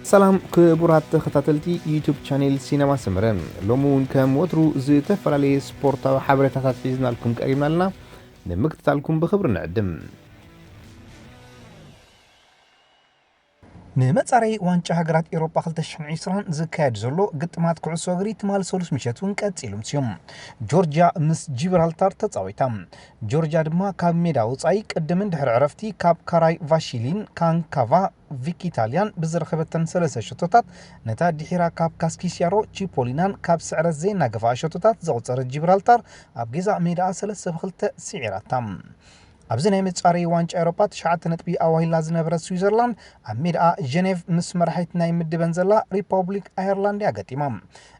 ሰላም ክቡራት ተኸታተልቲ ዩቱብ ቻኔል ሲነማ ሰመረ፣ ሎሚ እውን ከም ወትሩ ዝተፈላለየ ስፖርታዊ ሓበሬታታት ሒዝናልኩም ቀሪብና ኣለና። ንምክትታልኩም ብኽብሪ ንዕድም። ንመጻረይ ዋንጫ ሃገራት ኤውሮጳ ክልተ ሽሕን ዕስራን ዝካየድ ዘሎ ግጥማት ኩዕሶ እግሪ ትማል ሰሉስ ምሸት እውን ቀጺሉ ምስዮም። ጆርጅያ ምስ ጂብራልታር ተጻዊታ። ጆርጅያ ድማ ካብ ሜዳ ወጻኢ ቅድምን ድሕሪ ዕረፍቲ ካብ ካራይ ቫሺሊን ካንካቫ ቪኪታልያን ብዝረኸበተን ሰለስተ ሸቶታት፣ ነታ ድሒራ ካብ ካስኪስያሮ ቺፖሊናን ካብ ስዕረት ዘይናገፋ ሸቶታት ዘቑጸረት ጂብራልታር፣ ኣብ ገዛ ሜዳኣ ሰለስተ ብክልተ ስዒራታ። ኣብዚ ናይ መጻረዪ ዋንጫ ኤውሮጳ ትሽዓተ ነጥቢ ኣዋሂላ ዝነበረት ስዊዘርላንድ፣ ኣብ ሜዳኣ ጀኔቭ ምስ መራሒት ናይ ምድበን ዘላ ሪፓብሊክ ኣየርላንድ እያ ገጢማ።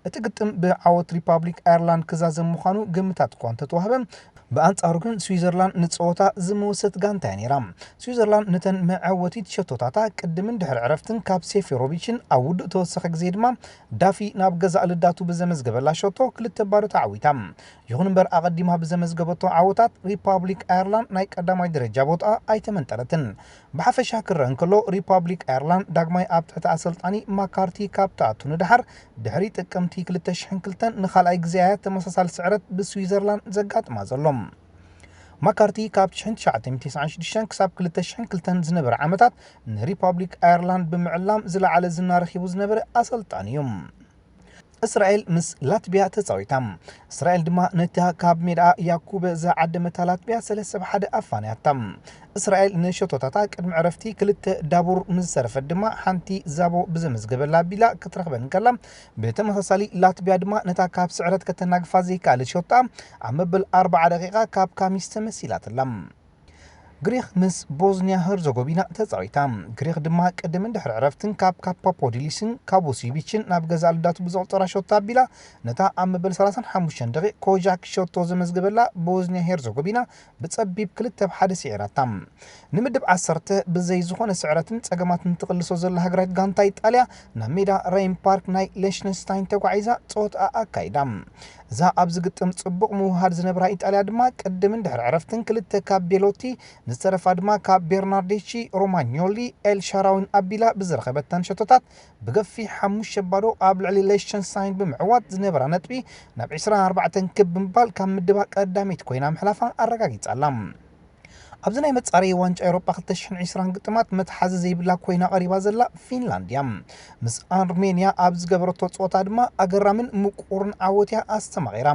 እቲ ግጥም ብዓወት ሪፓብሊክ ኣየርላንድ ክዛዘም ምዃኑ ግምታት እኳ እንተተዋህበ፣ ብኣንጻሩ ግን ስዊዘርላንድ ንጸወታ ዝመወሰት ጋንታ እያ ነይራ። ስዊዘርላንድ ነተን መዐወቲት ሸቶታታ ቅድምን ድሕሪ ዕረፍትን ካብ ሴፌሮቪችን ኣብ ውዱእ ተወሰኸ ግዜ ድማ ዳፊ ናብ ገዛእ ልዳቱ ብዘመዝገበላ ሸቶ ክልተ ባዶ ተዓዊታ። ይኹን እምበር ኣቐዲማ ብዘመዝገበቶ ዓወታት ሪፓብሊክ ኣየርላንድ ናይ ቀዳማይ ደረጃ ቦታኣ ኣይተመንጠለትን። ብሓፈሻ ክረአ እንከሎ ሪፓብሊክ ኣየርላንድ ዳግማይ ኣብ ትሕቲ ኣሰልጣኒ ማካርቲ ካብ ትኣቱ ንደሓር ድሕሪ ጥቅምቲ ክልተ ሽሕን ክልተን ንኻልኣይ ግዜ እያ ተመሳሳሊ ስዕረት ብስዊዘርላንድ ዘጋጥማ ዘሎ። ማካርቲ ካብ ሽሕን ትሽዓተ ሚእትን ተስዓን ሽዱሽተን ክሳብ ክልተ ሽሕን ክልተን ዝነበረ ዓመታት ንሪፓብሊክ ኣየርላንድ ብምዕላም ዝለዓለ ዝና ረኺቡ ዝነበረ ኣሰልጣኒ እዩ። እስራኤል ምስ ላትቢያ ተጻዊታ። እስራኤል ድማ ነታ ካብ ሜዳ ያኩበ ዝዓደመታ ላትቢያ ሰለስተ ብ ሓደ ኣፋንያታ። እስራኤል ንሸቶታታ ቅድሚ ዕረፍቲ ክልተ ዳቡር ምስ ዘረፈት ድማ ሓንቲ ዛቦ ብዘመዝገበላ ቢላ ክትረኽበን ከላ፣ ብተመሳሳሊ ላትቢያ ድማ ነታ ካብ ስዕረት ከተናግፋ ዘይከኣለት ሸቶኣ ኣብ መበል ኣርብዓ ደቂቓ ካብ ካሚስ ተመሲላትላ። ግሪኽ ምስ ቦዝኒያ ሄርዞጎቪና ተጻዊታ። ግሪኽ ድማ ቅድምን ድሕሪ ዕረፍትን ካብ ካፓፖዲሊስን ካቡሲቪችን ናብ ገዛእ ልዳቱ ብዘቑጸራ ሸቶ ኣቢላ፣ ነታ ኣብ መበል ሰላሳን ሓሙሽተን ደቂቕ ኮጃክ ሸቶ ዘመዝገበላ ቦዝኒያ ሄርዞጎቪና ብጸቢብ ክልተ ብ ሓደ ስዒራታ። ንምድብ ዓሰርተ ብዘይ ዝኾነ ስዕረትን ጸገማትን ትቕልሶ ዘላ ሃገራዊት ጋንታ ኢጣልያ ናብ ሜዳ ሬይን ፓርክ ናይ ሌሽነስታይን ተጓዒዛ ጸወታኣ ኣካይዳ። እዛ ኣብዚ ግጥም ጽቡቕ ምውህሃድ ዝነበራ ኢጣልያ ድማ ቅድምን ድሕሪ ዕረፍትን ክልተ ካብ ቤሎቲ፣ ዝተረፋ ድማ ካብ ቤርናርዴቺ ሮማኞሊ፣ ኤል ሻራዊን ኣቢላ ብዝረኸበተን ሸቶታት ብገፊሕ ሓሙሽተ ባዶ ኣብ ልዕሊ ሌሽተንስታይን ብምዕዋት ዝነበራ ነጥቢ ናብ ዕስራን ኣርባዕተን ክብ ብምባል ካብ ምድባ ቀዳመይቲ ኮይና ምሕላፋ ኣረጋጊጻ ኣላ። ኣብዚ ናይ መጻረዪ ዋንጫ ኤውሮጳ ክልተ ሽሕን ዕስራን ግጥማት መትሓዚ ዘይብላ ኮይና ቀሪባ ዘላ ፊንላንድ እያ። ምስ ኣርሜንያ ኣብ ዝገበረቶ ጸወታ ድማ ኣገራምን ምቁርን ዓወት እያ ኣስተማቒራ።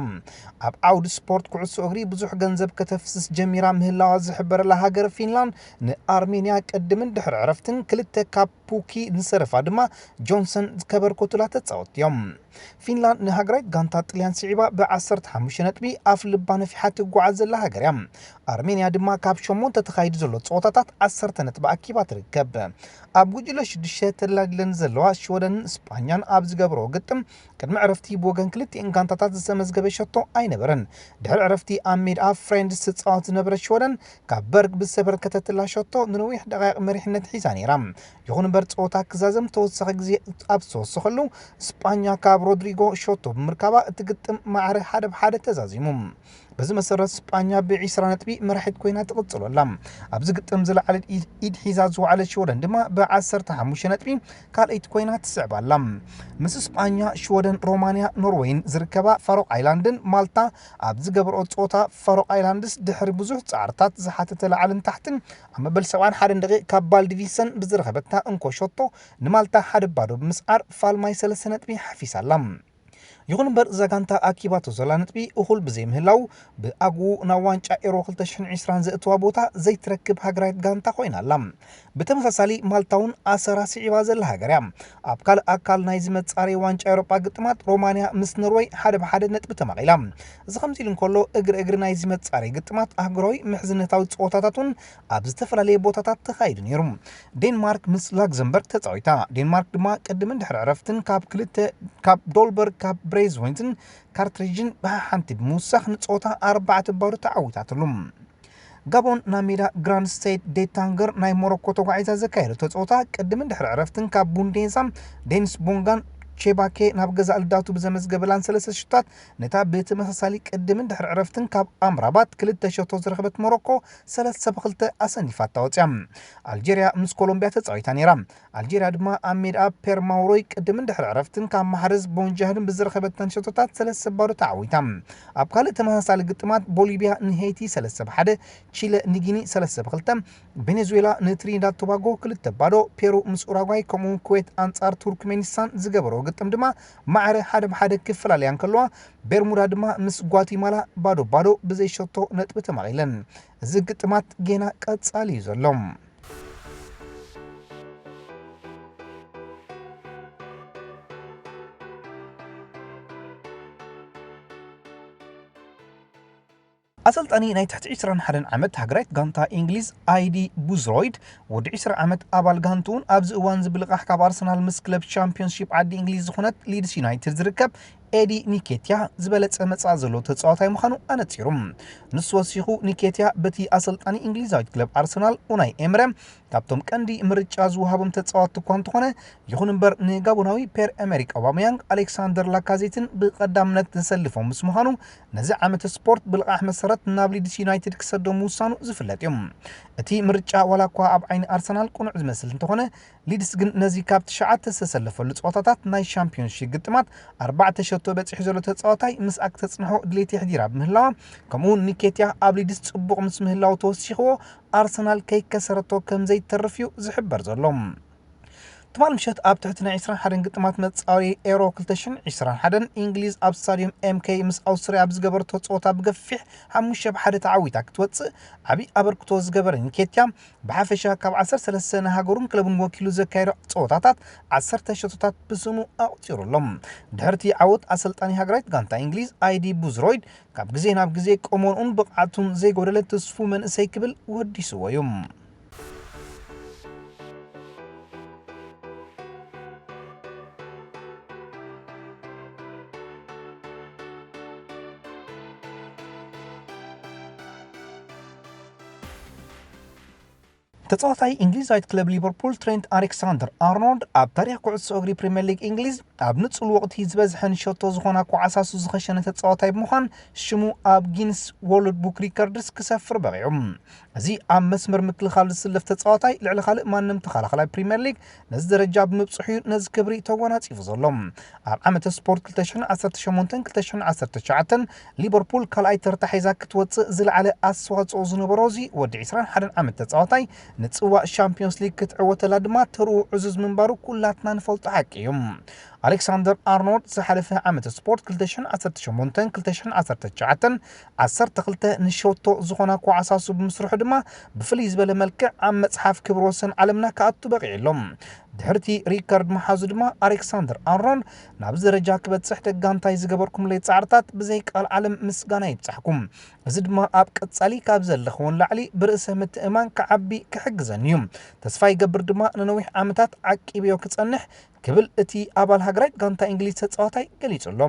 ኣብ ዓውዲ ስፖርት ኩዕሶ እግሪ ብዙሕ ገንዘብ ከተፍስስ ጀሚራ ምህላዋ ዝሕበረላ ሃገር ፊንላንድ ንኣርሜንያ ቅድምን ድሕሪ ዕረፍትን ክልተ ካብ ፑኪ ንሰረፋ ድማ ጆንሰን ከበርኮቱላ ተጻወትቲ እዮም። ፊንላንድ ንሃገራዊት ጋንታ ጥልያን ስዒባ ብዓሰርተ ሓሙሽተ ነጥቢ ኣፍ ልባ ነፊሓ ትጓዓዝ ዘላ ሃገር እያ። ኣርሜንያ ድማ ካብ ሸሞንተ ተኻይዱ ዘሎ ጸወታታት ዓሰርተ ነጥቢ ኣኪባ ትርከብ። ኣብ ጉጅለ ሽዱሽተ ተደላዲለን ዘለዋ ሽወደንን ስጳኛን ኣብ ዝገብርኦ ግጥም ቅድሚ ዕረፍቲ ብወገን ክልቲኤን ጋንታታት ዝተመዝገበ ሸቶ ኣይነበረን። ድሕሪ ዕረፍቲ ኣብ ሜድኣ ፍሬንድስ ትጻወት ዝነበረት ሽወደን ካብ በርግ ብዝተበርከተትላ ሸቶ ንነዊሕ ደቓይቕ መሪሕነት ሒዛ ነይራ። ይኹን እምበር ጸወታ ክዛዘም ተወሰኸ ግዜ ኣብ ዝተወሰኸሉ ስጳኛ ካብ ሮድሪጎ ሸቶ ብምርካባ እቲ ግጥም ማዕረ ሓደ ብ ሓደ ተዛዚሙ። በዚ መሰረት ስጳኛ ብ ዕስራ ነጥቢ መራሒት ኮይና ትቕጽሎ ኣላ። ኣብዚ ግጥም ዝለዓለ ኢድ ኢድ ሒዛ ዝወዓለት ሽወደን ድማ ብ ዓሰርተ ሓሙሽተ ነጥቢ ካልኣይቲ ኮይና ትስዕብ ኣላ። ምስ ስጳኛ፣ ሽወደን፣ ሮማንያ፣ ኖርወይን ዝርከባ ፋሮቕ ኣይላንድን ማልታ ኣብ ዝገበርኦ ጸወታ ፋሮቕ ኣይላንድስ ድሕሪ ብዙሕ ጻዕርታት ዝሓተተ ላዕልን ታሕትን ኣብ መበል ሰብዓን ሓደን ደቂቕ ካብ ባልድቪሰን ብዝረኸበታ እንኮ ሸቶ ንማልታ ሓደ ባዶ ብምስዓር ፋልማይ ሰለስተ ነጥቢ ሓፊሳ ኣላ። ይኹን እምበር እዛ ጋንታ ኣኪባቶ ዘላ ነጥቢ እኹል ብዘይምህላው ብኣግኡ ናብ ዋንጫ ኤሮ ክልተ ሽሕን ዕስራን ዘእተዋ ቦታ ዘይትረክብ ሃገራዊት ጋንታ ኮይና ኣላ። ብተመሳሳሊ ማልታ እውን ኣሰራ ስዒባ ዘላ ሃገር እያ። ኣብ ካልእ ኣካል ናይዚ መጻረዪ ዋንጫ ኤውሮጳ ግጥማት ሮማንያ ምስ ኖርወይ ሓደ ብ ሓደ ነጥቢ ተማቒላ። እዚ ከምዚ ኢሉ እንከሎ እግሪ እግሪ ናይዚ መጻረዪ ግጥማት ኣህጉራዊ ምሕዝነታዊ ጸወታታት እውን ኣብ ዝተፈላለየ ቦታታት ተኻይዱ ነይሩ። ዴንማርክ ምስ ላክዘምበርግ ተጻዊታ። ዴንማርክ ድማ ቅድምን ድሕሪ ዕረፍትን ካብ ክልተ ካብ ዶልበርግ ካብ ብሬዝዌንትን ካርትሪጅን ብሓሓንቲ ብምውሳኽ ንጸወታ ኣርባዕተ ባዶ ተዓዊታትሉ። ጋቦን ናብ ሜዳ ግራንድ ስቴድ ዴታንገር ናይ ሞሮኮ ተጓዒዛ ዘካየደቶ ጸወታ ቅድምን ድሕሪ ዕረፍትን ካብ ቡንዴዛ ዴንስ ቦንጋን ቼባኬ ናብ ገዛእ ልዳቱ ብዘመዝገበላን ሰለስተ ሸቶታት፣ ነታ ብተመሳሳሊ ቅድምን ድሕሪ ዕረፍትን ካብ ኣምራባት ክልተ ሸቶ ዝረኸበት ሞሮኮ ሰለስተ ብክልተ ኣሰኒፋታ ወፅያ። ኣልጀርያ ምስ ኮሎምብያ ተፃዊታ ነይራ። ኣልጀርያ ድማ ኣብ ሜዳ ፔርማውሮይ ቅድምን ድሕሪ ዕረፍትን ካብ ማሕረዝ ቦንጃህድን ብዝረኸበተን ሸቶታት ሰለስተ ባዶ ተዓዊታ። ኣብ ካልእ ተመሳሳሊ ግጥማት ቦሊቪያ ንሄይቲ ሰለስተ ብሓደ፣ ቺለ ንጊኒ ሰለስተ ብክልተ፣ ቬኔዙዌላ ንትሪኒዳድ ቶባጎ ክልተ ባዶ፣ ፔሩ ምስ ኡራጓይ ከምኡ እውን ኩዌት ኣንጻር ቱርክሜኒስታን ዝገበሮ ግጥም ድማ ማዕረ ሓደ ብሓደ ክፈላለያ እንከለዋ፣ ቤርሙዳ ድማ ምስ ጓቲማላ ባዶ ባዶ ብዘይ ሸቶ ነጥቢ ተማቒለን። እዚ ግጥማት ጌና ቀጻሊ እዩ ዘሎ። ኣሰልጣኒ ናይ ትሕቲ ዕስራን ሓደን ዓመት ሃገራዊት ጋንታ እንግሊዝ ኣይዲ ቡዝሮይድ፣ ወዲ ዕስራ ዓመት ኣባል ጋንትኡን ኣብዚ እዋን እዚ ብልቓሕ ካብ ኣርሰናል ምስ ክለብ ቻምፒዮንሺፕ ዓዲ እንግሊዝ ዝኾነት ሊድስ ዩናይትድ ዝርከብ ኤዲ ኒኬትያ ዝበለጸ መጻኢ ዘለዎ ተጻዋታይ ምዃኑ ኣነጺሩ። ንሱ ወሲኹ፣ ኒኬትያ በቲ ኣሰልጣኒ እንግሊዛዊት ክለብ ኣርሰናል ኡናይ ኤምረ ካብቶም ቀንዲ ምርጫ ዝወሃቦም ተጻወትቲ እኳ እንተኾነ፣ ይኹን እምበር ንጋቦናዊ ፔር ኤመሪክ ኦባመያንግ፣ ኣሌክሳንደር ላካዜትን ብቐዳምነት ዘሰልፎም ምስ ምዃኑ፣ ነዚ ዓመተ ስፖርት ብልቓሕ መሰረት ናብ ሊድስ ዩናይትድ ክሰዶ ምውሳኑ ዝፍለጥ እዩ። እቲ ምርጫ ዋላ እኳ ኣብ ዓይኒ ኣርሰናል ቅኑዕ ዝመስል እንተኾነ፣ ሊድስ ግን ነዚ ካብ ትሽዓተ ዝተሰለፈሉ ጸወታታት ናይ ሻምፒዮንሺፕ ግጥማት ኣርባዕተ ሸቶ በጺሑ ዘሎ ተጻዋታይ ምስኣ ክተጽንሖ ድሌት የሕዲራ ብምህላዋ፣ ከምኡውን ኒኬትያ ኣብ ሊድስ ጽቡቕ ምስ ምህላው ተወሲኽዎ ኣርሰናል ከይከሰረቶ ከም ዘይተርፍ እዩ ዝሕበር ዘሎ። ትማል ምሸት ኣብ ትሕቲ ናይ ዕስራን ሓደን ግጥማት መጻወሪ ኤሮ ክልተ ሽሕን ዕስራን ሓደን እንግሊዝ ኣብ ስታድዮም ኤምኬ ምስ ኣውስትርያ ኣብ ዝገበረቶ ጸወታ ብገፊሕ ሓሙሽተ ብሓደ ተዓዊታ ክትወጽእ ዓቢ ኣበርክቶ ዝገበረ ኒኬትያ፣ ብሓፈሻ ካብ ዓሰርተ ሰለስተ ንሃገሩን ክለቡን ወኪሉ ዘካየዶ ጸወታታት ዓሰርተ ሸቶታት ብስሙ ኣቑጺሩ ኣሎ። ድሕርቲ ዓወት ኣሰልጣኒ ሃገራዊት ጋንታ እንግሊዝ ኣይዲ ቡዝሮይድ ካብ ግዜ ናብ ግዜ ቀመንኡን ብቕዓቱን ዘይጎደለ ትስፉ መንእሰይ ክብል ወዲስዎ እዩ። ተጻዋታይ እንግሊዛዊት ክለብ ሊቨርፑል ትሬንት ኣሌክሳንደር ኣርኖልድ ኣብ ታሪኽ ኩዕሶ እግሪ ፕሪምየር ሊግ እንግሊዝ ኣብ ንጹል ወቕቲ ዝበዝሐ ንሸቶ ዝኾና ኮዓሳሱ ዝኸሸነ ተጻዋታይ ብምዃን ሽሙ ኣብ ጊንስ ወርልድ ቡክ ሪከርድስ ክሰፍር በቒዑ። እዚ ኣብ መስመር ምክልኻል ዝስለፍ ተጻዋታይ ልዕሊ ካልእ ማንም ተኸላኻላይ ፕሪምየር ሊግ ነዚ ደረጃ ብምብጽሑ እዩ ነዚ ክብሪ ተጎናጺፉ ዘሎ። ኣብ ዓመተ ስፖርት ክልተ ሽሕን ዓሰርተ ሸሞንተን ክልተ ሽሕን ዓሰርተ ትሽዓተን ሊቨርፑል ካልኣይ ተርታ ሒዛ ክትወጽእ ዝለዓለ ኣስተዋጽኦ ዝነበሮ እዚ ወዲ ዕስራን ሓደን ዓመት ተጻዋታይ ንጽዋእ ሻምፒዮንስ ሊግ ክትዕወተላ ድማ ተርኡ ዕዙዝ ምንባሩ ኩላትና ንፈልጦ ሓቂ እዩ። ኣሌክሳንደር ኣርኖልድ ዝሓለፈ ዓመተ ስፖርት ክልተ ሽሕን ዓሰርተ ሸሞንተን ክልተ ሽሕን ዓሰርተ ትሽዓተን ዓሰርተ ክልተ ንሸቶ ዝኾና ኮዓሳሱ ብምስርሑ ድማ ብፍልይ ዝበለ መልክዕ ኣብ መጽሓፍ ክብረ ወሰን ዓለምና ክኣቱ በቒዑ ኣሎ። ድሕርቲ ሪከርድ ምሓዙ ድማ ኣሌክሳንደር ኣርኖልድ ናብዚ ደረጃ ክበጽሕ ደጋንታይ ዝገበርኩምለይ ጻዕርታት ብዘይ ቃል ዓለም ምስጋና ይብጻሕኩም። እዚ ድማ ኣብ ቀጻሊ ካብ ዘለኽዎ ንላዕሊ ብርእሰ ምትእምማን ክዓቢ ክሕግዘኒ እዩ። ተስፋ ይገብር ድማ ንነዊሕ ዓመታት ዓቂበዮ ክጸንሕ ክብል እቲ ኣባል ሃገራዊት ጋንታ እንግሊዝ ተጻዋታይ ገሊጹ ኣሎ።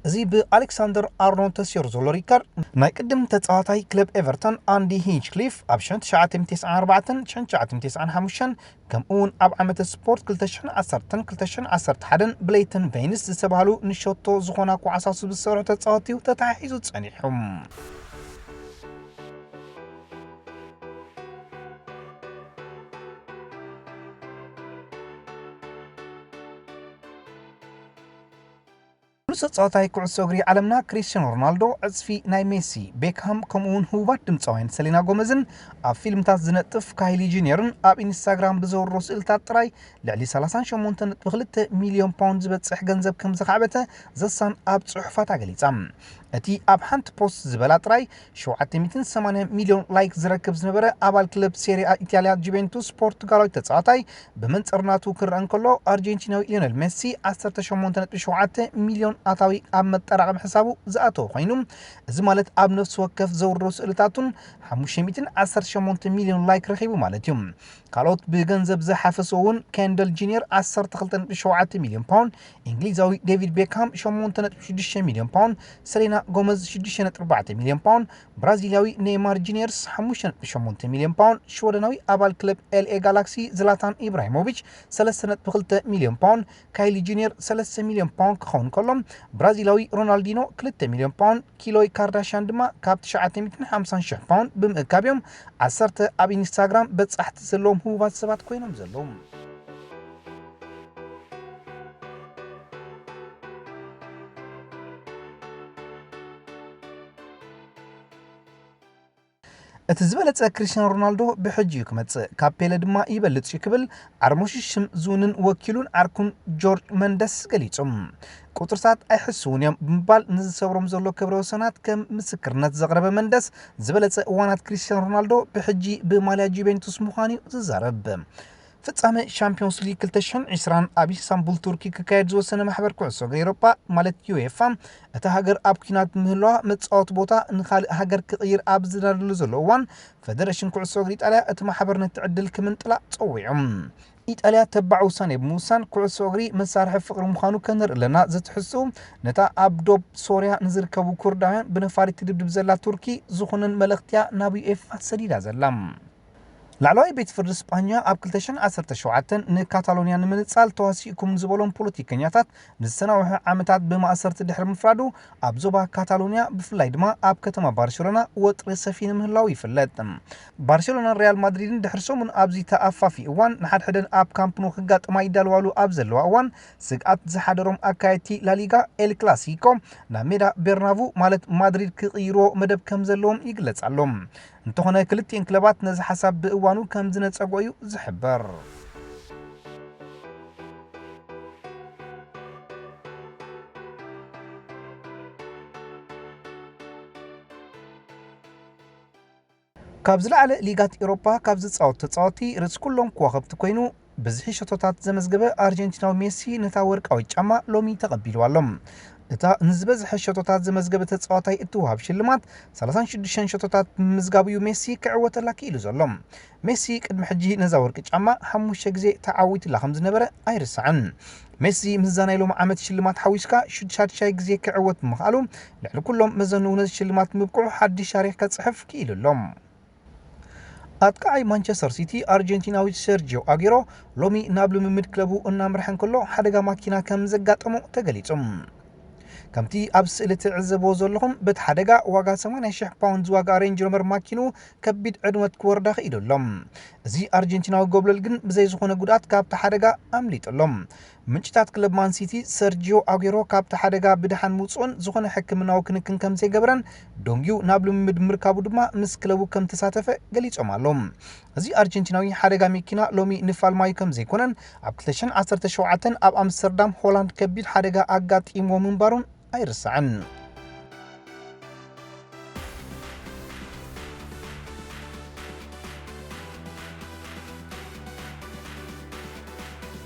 እዚ ብኣሌክሳንደር ኣርኖልድ ተሲሩ ዘሎ ሪከርድ፣ ናይ ቅድም ተጻዋታይ ክለብ ኤቨርተን ኣንዲ ሂንችክሊፍ ኣብ ሽሕን ትሽዓተ ሚእትን ተስዓን ኣርባዕተን፣ ሽሕን ትሽዓተ ሚእትን ተስዓን ሓሙሽተን፣ ከምኡ እውን ኣብ ዓመተ ስፖርት ክልተ ሽሕን ዓሰርተን ክልተ ሽሕን ዓሰርተ ሓደን ብሌይተን ቬይንስ ዝተባህሉ ንሸቶ ዝኾና ኮዓሳሱ ዝሰርሑ ተጻወትቲ እዩ ተተሓሒዙ ጸኒሑ። ብሉጽ ተጻዋታይ ኩዕሶ እግሪ ዓለምና ክሪስቲያኖ ሮናልዶ፣ ዕጽፊ ናይ ሜሲ፣ ቤክሃም፣ ከምኡ እውን ህቡባት ድምጻውያን ሰሌና ጎመዝን ኣብ ፊልምታት ዝነጥፍ ካይሊ ጁኒየርን ኣብ ኢንስታግራም ብዘውርዶ ስእልታት ጥራይ ልዕሊ ሰላሳን ሸሞንተን ነጥቢ ክልተ ሚልዮን ፓውንድ ዝበጽሕ ገንዘብ ከም ዘኻዕበተ ዘሳን ኣብ ጽሑፋታ ገሊጻ። እቲ ኣብ ሓንቲ ፖስት ዝበላ ጥራይ ሸውዓተ ሚእትን ሰማንያን ሚልዮን ላይክ ዝረክብ ዝነበረ ኣባል ክለብ ሴሪ ኣ ኢጣልያ ጁቬንቱስ ፖርቱጋላዊ ተጻዋታይ፣ ብመንጽር ናቱ ክረአ እንከሎ፣ ኣርጀንቲናዊ ሊዮነል ሜሲ ዓሰርተ ሸሞንተ ነጥቢ ሸውዓተ ሚልዮን ኣታዊ ኣብ መጠራቐሚ ሕሳቡ ዝኣተወ ኮይኑ፣ እዚ ማለት ኣብ ነፍሲ ወከፍ ዘውርዶ ስእልታቱን ሓሙሽተ ሚእትን ዓሰርተ ሸሞንተ ሚልዮን ላይክ ረኺቡ ማለት እዩ። ካልኦት ብገንዘብ ዝሓፈሱ እውን፣ ኬንደል ጂኒየር ዓሰርተ ክልተ ነጥቢ ሸውዓተ ሚልዮን ፓውንድ፣ እንግሊዛዊ ዴቪድ ቤካም ሸሞንተ ነጥቢ ሽዱሽተ ሚልዮን ፓውንድ፣ ሰሌና ጎመዝ ሽዱሽተ ነጥቢ ኣርባዕተ ሚልዮን ፓውንድ፣ ብራዚላዊ ኔይማር ጂኒየርስ ሓሙሽተ ነጥቢ ሸሞንተ ሚልዮን ፓውንድ፣ ሽወደናዊ ኣባል ክለብ ኤልኤ ጋላክሲ ዝላታን ኢብራሂሞቪች ሰለስተ ነጥቢ ክልተ ሚልዮን ፓውንድ፣ ካይሊ ጁኒየር ሰለስተ ሚልዮን ፓውንድ ክኸውን ከሎ፣ ብራዚላዊ ሮናልዲኖ ክልተ ሚልዮን ፓውንድ፣ ኪሎይ ካርዳሽያን ድማ ካብ ትሽዓተ ሚእትን ሓምሳን ሽሕ ፓውንድ ብምእካብ እዮም ዓሰርተ ኣብ ኢንስታግራም በጻሕቲ ዘለዎም ህቡባት ሰባት ኮይኖም ዘለዉ። እቲ ዝበለጸ ክርስቲያኖ ሮናልዶ ብሕጂ እዩ ክመጽእ፣ ካብ ፔለ ድማ ይበልጽ እዩ ክብል ዓርሞሹ ሽም ዝውንን ወኪሉን ዓርኩን ጆርጅ መንደስ ገሊጹ። ቁጽርታት ኣይሕስውን እዮም ብምባል ንዝሰብሮም ዘሎ ክብረ ወሰናት ከም ምስክርነት ዘቕረበ መንደስ፣ ዝበለጸ እዋናት ክርስቲያኖ ሮናልዶ ብሕጂ ብማልያ ጁቬንቱስ ምዃኑ እዩ ዝዛረብ። ፍጻመ ሻምፒዮንስ ሊግ ክልተ ሽሕን ዕስራን ኣብ ኢስታንቡል ቱርኪ ክካየድ ዝወሰነ ማሕበር ኩዕሶ እግሪ ኤውሮጳ ማለት ዩኤፋ፣ እታ ሃገር ኣብ ኲናት ምህላዋ መጻወቲ ቦታ ንኻልእ ሃገር ክቕይር ኣብ ዝዳለሉ ዘሎ እዋን፣ ፈደረሽን ኩዕሶ እግሪ ኢጣልያ እቲ ማሕበር ነቲ ዕድል ክምንጥላ ጸዊዑ። ኢጣልያ ተባዕ ውሳኔ ብምውሳን፣ ኩዕሶ እግሪ መሳርሒ ፍቕሪ ምዃኑ ከነርኢ ኣለና፣ ዘትሕዝኡ ነታ ኣብ ዶብ ሶርያ ንዝርከቡ ኩርዳውያን ብነፋሪት ትድብድብ ዘላ ቱርኪ ዝኾነን መልእኽቲ እያ ናብ ዩኤፋ ሰዲዳ ዘላ። ላዕለዋይ ቤት ፍርዲ ስጳኛ ኣብ ክልተ ሽሕን ዓሰርተ ሸውዓተን ንካታሎንያ ንምንጻል ተዋሲእኩም ዝበሎም ፖለቲከኛታት ንዝተናውሐ ዓመታት ብማእሰርቲ ድሕሪ ምፍራዱ፣ ኣብ ዞባ ካታሎንያ ብፍላይ ድማ ኣብ ከተማ ባርሴሎና ወጥሪ ሰፊኑ ምህላዉ ይፍለጥ። ባርሴሎናን ሪያል ማድሪድን ድሕሪ ሰሙን ኣብዚ ተኣፋፊ እዋን ንሓድሕደን ኣብ ካምፕ ኑ ክጋጥማ ይዳለዋሉ ኣብ ዘለዋ እዋን፣ ስግኣት ዝሓደሮም ኣካየድቲ ላሊጋ ኤል ክላሲኮ ናብ ሜዳ ቤርናቡ ማለት ማድሪድ ክቕይርዎ መደብ ከም ዘለዎም ይግለጽ ኣሎ። እንተኾነ ክልቲኤን ክለባት ነዚ ሓሳብ ብእዋኑ ከም ዝነጸጎ እዩ ዝሕበር። ካብ ዝለዓለ ሊጋት ኤውሮፓ ካብ ዝጻወቱ ተጻወትቲ ርእሲ ኩሎም ከዋኽብቲ ኮይኑ፣ ብዝሒ ሸቶታት ዘመዝገበ ኣርጀንቲናዊ ሜሲ ነታ ወርቃዊት ጫማ ሎሚ ተቐቢልዋ ኣሎ። እታ ንዝበዝሐ ሸቶታት ዘመዝገበ ተጻዋታይ እትወሃብ ሽልማት ሰላሳን ሽዱሽተን ሸቶታት ብምምዝጋቡ እዩ ሜሲ ክዕወተላ ክኢሉ ዘሎ። ሜሲ ቅድሚ ሕጂ ነዛ ወርቂ ጫማ ሓሙሽተ ግዜ ተዓዊቱላ ከም ዝነበረ ኣይርሳዕን። ሜሲ ምስዛ ናይ ሎሚ ዓመት ሽልማት ሓዊስካ ሻድሻይ ግዜ ክዕወት ብምኽኣሉ፣ ልዕሊ ኩሎም መዘንኡ ነዚ ሽልማት ምብቅዑ ሓድሽ ታሪኽ ከጽሕፍ ክኢሉ ኣሎ። ኣጥቃዓይ ማንቸስተር ሲቲ ኣርጀንቲናዊ ሰርጂዮ ኣጌሮ ሎሚ ናብ ልምምድ ክለቡ እናምርሐ እንከሎ ሓደጋ ማኪና ከም ዘጋጠሞ ተገሊጹ። ከምቲ ኣብ ስእሊ ትዕዘብዎ ዘለኹም፣ በቲ ሓደጋ ዋጋ ሰማንያ ሽሕ ፓውንድ ዝዋጋ ሬንጅ ሮቨር ማኪኑ ከቢድ ዕድመት ክወርዳ ክኢሉ ኣሎ። እዚ ኣርጀንቲናዊ ጎብለል ግን ብዘይ ዝኾነ ጉድኣት ካብቲ ሓደጋ ኣምሊጡ ኣሎ። ምንጭታት ክለብ ማን ሲቲ፣ ሰርጂዮ ኣጌሮ ካብቲ ሓደጋ ብደሓን ምውጽኡን ዝኾነ ሕክምናዊ ክንክን ከም ዘይገበረን፣ ደንጊዩ ናብ ልምምድ ምርካቡ ድማ ምስ ክለቡ ከም ተሳተፈ ገሊጾም ኣለዉ። እዚ ኣርጀንቲናዊ ሓደጋ መኪና ሎሚ ንፋልማዩ ከም ዘይኮነን፣ ኣብ ክልተ ሽሕን ዓሰርተ ሸውዓተን ኣብ ኣምስተርዳም ሆላንድ ከቢድ ሓደጋ ኣጋጢምዎ ምንባሩን ኣይርሳዕን።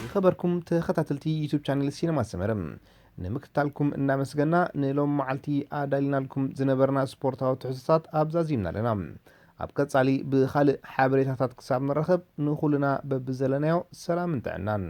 ዝኸበርኩም ተኸታተልቲ ዩቱብ ቻነል ሲነማ ሰመረ፣ ንምክትታልኩም እናመስገና፣ ንሎም መዓልቲ ኣዳሊናልኩም ዝነበርና ስፖርታዊ ትሕዝቶታት ኣብዛዚምና ኣለና። ኣብ ቀጻሊ ብኻልእ ሓበሬታታት ክሳብ ንራኸብ፣ ንኹልና በብዘለናዮ ሰላምን ጥዕናን።